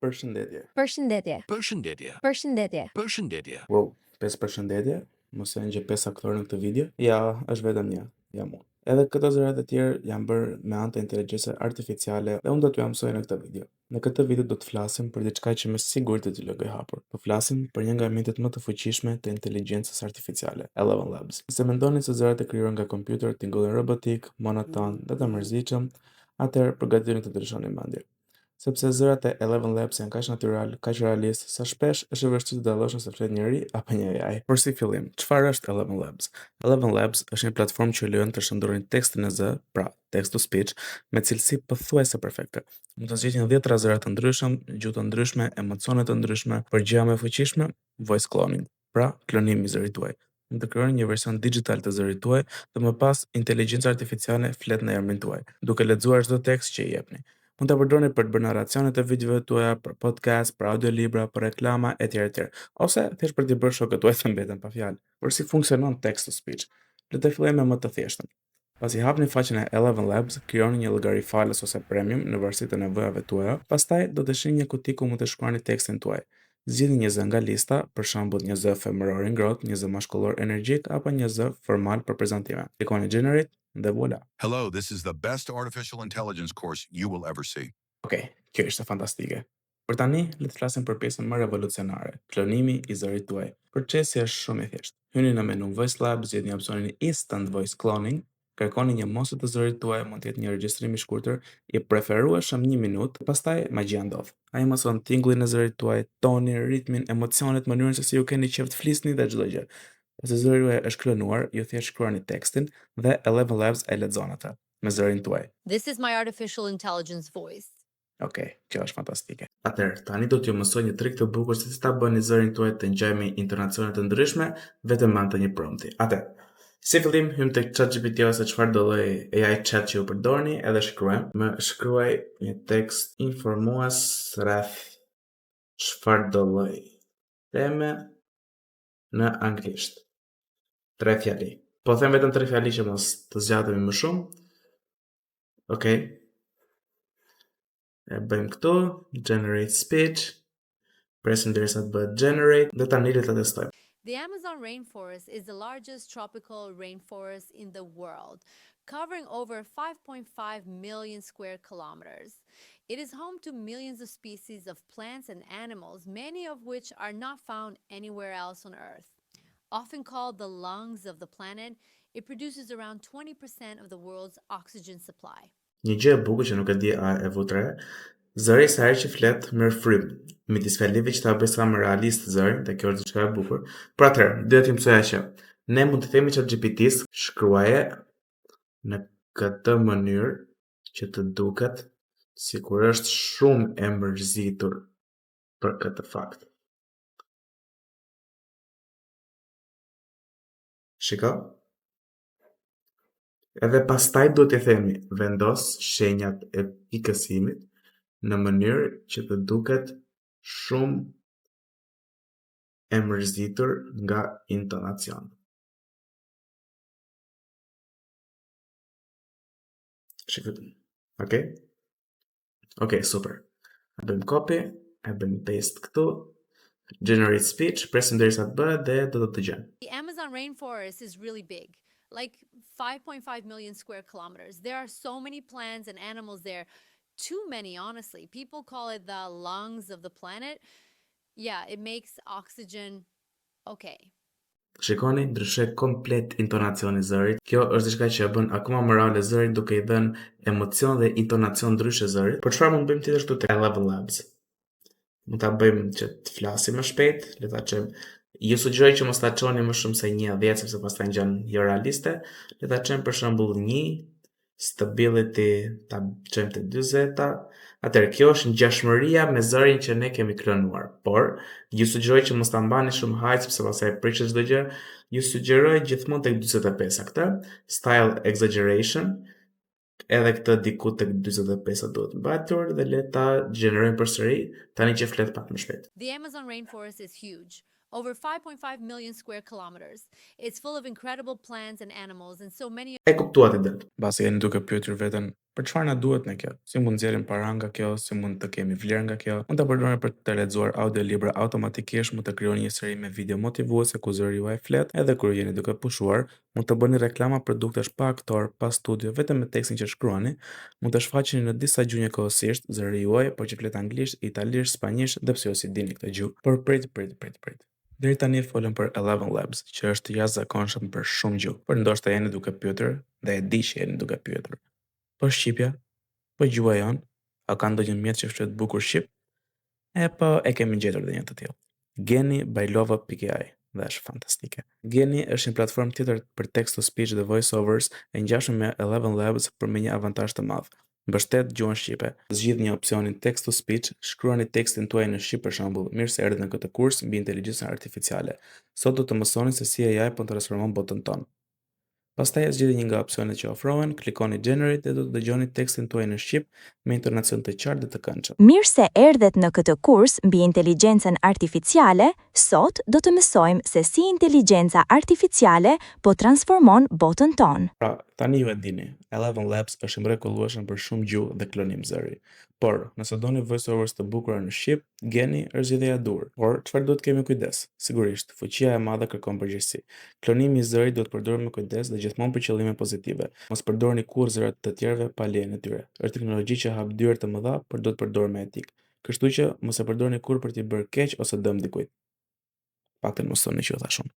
Përshëndetje. Përshëndetje. Përshëndetje. Përshëndetje. Përshëndetje. Wow, pesë përshëndetje, mos janë gjë pesë aktorë në këtë video. Ja, është vetëm një, jam unë. Edhe këto zërat e tjerë janë bërë me anë të inteligjencës artificiale dhe unë do t'ju mësoj në këtë video. Në këtë video do të flasim për diçka që me siguri do t'ju lë gojë hapur. Po flasim për një nga mjetet më të fuqishme të inteligjencës artificiale, Eleven Labs. Nëse mendoni se zërat e krijuar nga kompjuter tingëllojnë robotik, monoton dhe të mërzitshëm, atëherë përgatituni të ndryshoni mendje. Sepse zërat e Eleven Labs janë kaq natyral, kaq realist, sa shpesh është e vështirë të dallosh nëse flet njeri apo një AI. Por si fillim, çfarë është Eleven Labs? Eleven Labs është një platformë që ju lejon të shndërroni tekstin në zë, pra text to speech, me cilësi pothuajse perfekte. Mund të zgjidhni dhjetra zëra të ndryshëm, gjuhë të ndryshme, emocione të ndryshme, por gjëja më e fuqishme, voice cloning, pra klonimi i zërit tuaj. Mund të krijoni një version digital të zërit tuaj dhe më pas inteligjenca artificiale flet në emrin tuaj, duke lexuar çdo tekst që i jepni. Mund ta përdorni për të bërë narracionet e videove tuaja, për podcast, për audiolibra, për reklama etj etj, ose thjesht për t'i bërë shokët tuaj të mbeten pa fjalë. Por si funksionon text to speech? Le të fillojmë me më të thjeshtën. Pasi hapni faqen e Eleven Labs, krijoni një llogari falas ose premium në varësi të nevojave tuaja, pastaj do të shihni një kuti ku mund të shkruani tekstin tuaj. Zgjidhni një zë nga lista, për shembull një zë femëror i ngrohtë, një zë mashkullor energjik apo një zë formal për prezantime. Klikoni Generate dhe voila. Hello, this is the best artificial intelligence course you will ever see. Okej, kjo ishte fantastike. Por tani, le të flasim për pjesën më revolucionare, klonimi i zërit tuaj. Procesi është shumë i thjeshtë. Hyni në menu Voice Lab, zgjidhni opsionin Instant Voice Cloning, kërkoni një mostër të zërit tuaj, mund të jetë një regjistrim i shkurtër, i preferueshëm një minutë, pastaj magjia ndodh. Ai mëson tingullin e zërit tuaj, tonin, ritmin, emocionet, mënyrën se si ju keni qejf të flisni dhe çdo gjë. Pasi zëri juaj është klonuar, ju thjesht shkruani tekstin dhe Eleven Labs e lexon atë me zërin tuaj. This is my artificial intelligence voice. Okej, kjo është fantastike. Atëherë, tani do t'ju mësoj një trik të bukur se si ta bëni zërin tuaj të ngjajë me intonacione të ndryshme vetëm me anë të një prompti. Atëherë, si fillim hym tek ChatGPT ose çfarë do lloj AI chat që ju përdorni edhe shkruajmë. Më shkruaj një tekst informues rreth çfarë do lloj teme në anglisht. Tre fjali. Po them vetëm tre fjali që mos të zgjatemi më shumë. Okej. E bëjmë këtu, generate speech. Presim derisa të bëhet generate dhe tani le ta testojmë. The Amazon rainforest is the largest tropical rainforest in the world, covering over 5.5 million square kilometers. It is home to millions of species of plants and animals, many of which are not found anywhere else on Earth. Often called the lungs of the planet, it produces around 20% of the world's oxygen supply. Një gjë e bukur që nuk e di a e vutë re, zëri sa herë që flet merr frymë midis fjalive që ta bëj sa më realist zërin, dhe kjo është diçka e bukur. Por atëherë, doja t'ju mësoja që ne mund të themi ChatGPT-s shkruaje në këtë mënyrë që të duket sikur është shumë e mërzitur për këtë fakt. Shiko. Edhe pastaj duhet t'i themi vendos shenjat e pikësimit në mënyrë që të duket shumë e mërzitur nga intonacion. Shiko. Okej? Okej, super. E bëjmë copy, e bëjmë paste këtu. Generate speech, presim derisa të bëhet dhe do të dëgjojmë. The Amazon rainforest is really big, like 5.5 million square kilometers. There are so many plants and animals there. Too many, honestly. People call it the lungs of the planet. Yeah, it makes oxygen okay. Shikoni, ndryshoi komplet intonacioni i zërit. Kjo është diçka që e bën akoma më reale zërin duke i dhënë emocion dhe intonacion ndryshe zërit. Por çfarë mund të bëjmë tjetër këtu tek Eleven Labs? Mund ta bëjmë që të flasim më shpejt, le ta çojmë. Ju sugjeroj që mos ta çoni më shumë se 1.10 sepse pastaj ngjan jo realiste. Le ta çojmë për shembull 1 stability ta çojmë te 40-ta. Atëherë kjo është ngjashmëria me zërin që ne kemi klonuar, por ju sugjeroj që mos ta mbani shumë high sepse pastaj prishet çdo gjë. Ju sugjeroj gjithmonë tek 45 këtë, style exaggeration, edhe këtë diku tek 45 duhet mbajtur dhe le ta gjenerojmë përsëri tani që flet pak më shpejt. The Amazon rainforest is huge, over 5.5 million square kilometers. It's full of incredible plants and animals and so many E kuptuat idenë. Mbasi jeni duke pyetur veten. Për çfarë na duhet ne kjo? Si mund nxjerrim para nga kjo, si mund të kemi vlerë nga kjo? Mund ta përdorni për të lexuar audiolibra automatikisht, mund të krijoni një seri me video motivuese ku zëri juaj flet, edhe kur jeni duke pushuar, mund të bëni reklama produktesh pa aktor, pa studio, vetëm me tekstin që shkruani, mund të shfaqeni në disa gjuhë njëkohësisht, zëri juaj, por që flet anglisht, italisht, spanjisht, dhe pse jo si dini këtë gjuhë. Por prit, prit, prit, prit. Deri tani folëm për Eleven Labs, që është jashtëzakonshëm për shumë gjuhë, por ndoshta jeni duke pyetur dhe e di që jeni duke pyetur. Po shqipja? Po gjuha jonë? A ka ndonjë mjet që flet bukur shqip? E po, e kemi gjetur dhe një të tillë. Genni by Lovo.ai dhe është fantastike. Genni është një platformë tjetër për text to speech dhe voiceovers e ngjashme me Eleven Labs, por me një avantazh të madh. Mbështet gjuhën shqipe. Zgjidhni opsionin text to speech, shkruani tekstin tuaj në shqip për shembull, mirë se erdhët në këtë kurs mbi inteligjencën artificiale. Sot do të mësoni se si AI po transformon botën tonë. Pastaj zgjidhni një nga opsionet që ofrohen, klikoni Generate dhe do të dëgjoni tekstin tuaj në shqip me intonacion të qartë dhe të këndshëm. Mirë se erdhet në këtë kurs mbi inteligjencën artificiale, sot do të mësojmë se si inteligjenca artificiale po transformon botën tonë. Pra, tani ju e dini, Eleven Labs është i mrekullueshëm për shumë gjuhë dhe klonim zëri. Por, nëse doni voiceovers të bukura në shqip, Genni është zgjidhja e duhur. Por, çfarë duhet kemi kujdes? Sigurisht, fuqia e madhe kërkon përgjegjësi. Klonimi i zërit duhet përdorur me kujdes dhe gjithmonë për qëllime pozitive. Mos përdorni kurrë zërat të tjerëve pa lejen e tyre. Është teknologji që hap dyer të mëdha, por duhet përdorur me etikë. Kështu që mos e përdorni kurrë për t'i bërë keq ose dëm dikujt. Paktën mos thoni që ju thash unë.